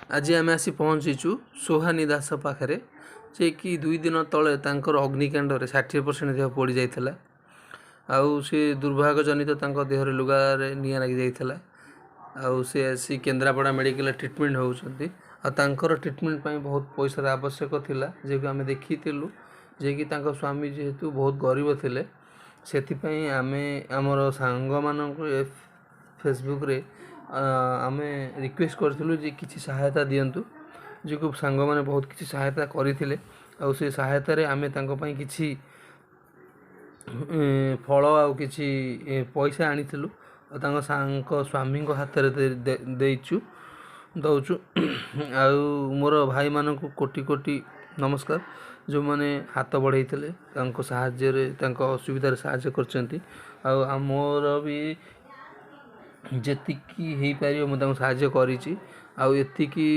ଆଜି ଆମେ ଆସି ପହଞ୍ଚିଛୁ ସୁହାନୀ ଦାସ ପାଖରେ, ଯେ କି 2 ଦିନ ତଳେ ତାଙ୍କର ଅଗ୍ନିକାଣ୍ଡରେ 60% ଦେହ ପୋଡ଼ିଯାଇଥିଲା ଆଉ ସେ ଦୁର୍ଭାଗ୍ୟଜନିତ ତାଙ୍କ ଦେହରେ ଲୁଗାରେ ନିଆଁ ଲାଗିଯାଇଥିଲା। ଆଉ ସେ ଆସି କେନ୍ଦ୍ରାପଡ଼ା ମେଡ଼ିକାଲରେ ଟ୍ରିଟମେଣ୍ଟ ହେଉଛନ୍ତି। ଆଉ ତାଙ୍କର ଟ୍ରିଟମେଣ୍ଟ ପାଇଁ ବହୁତ ପଇସାର ଆବଶ୍ୟକ ଥିଲା, ଯେହେତୁ ଆମେ ଦେଖିଥିଲୁ ଯେ କି ତାଙ୍କ ସ୍ୱାମୀ ଯେହେତୁ ବହୁତ ଗରିବ ଥିଲେ। ସେଥିପାଇଁ ଆମେ ଆମର ସାଙ୍ଗମାନଙ୍କୁ ଫେସବୁକ୍ରେ ଆମେ ରିକ୍ୱେଷ୍ଟ କରିଥିଲୁ ଯେ କିଛି ସହାୟତା ଦିଅନ୍ତୁ। ଯେ ସାଙ୍ଗମାନେ ବହୁତ କିଛି ସହାୟତା କରିଥିଲେ ଆଉ ସେ ସହାୟତାରେ ଆମେ ତାଙ୍କ ପାଇଁ କିଛି ଫଳ ଆଉ କିଛି ପଇସା ଆଣିଥିଲୁ ଆଉ ତାଙ୍କ ସ୍ୱାମୀଙ୍କ ହାତରେ ଦେଇଛୁ, ଦେଉଛୁ। ଆଉ ମୋର ଭାଇମାନଙ୍କୁ କୋଟି କୋଟି ନମସ୍କାର, ଯେଉଁମାନେ ହାତ ବଢ଼େଇଥିଲେ, ତାଙ୍କ ସାହାଯ୍ୟରେ, ତାଙ୍କ ଅସୁବିଧାରେ ସାହାଯ୍ୟ କରିଛନ୍ତି। ଆଉ ମୋର ବି ଯେତିକି ହେଇପାରିବ, ମୁଁ ତାଙ୍କୁ ସାହାଯ୍ୟ କରିଛି। ଆଉ ଏତିକି।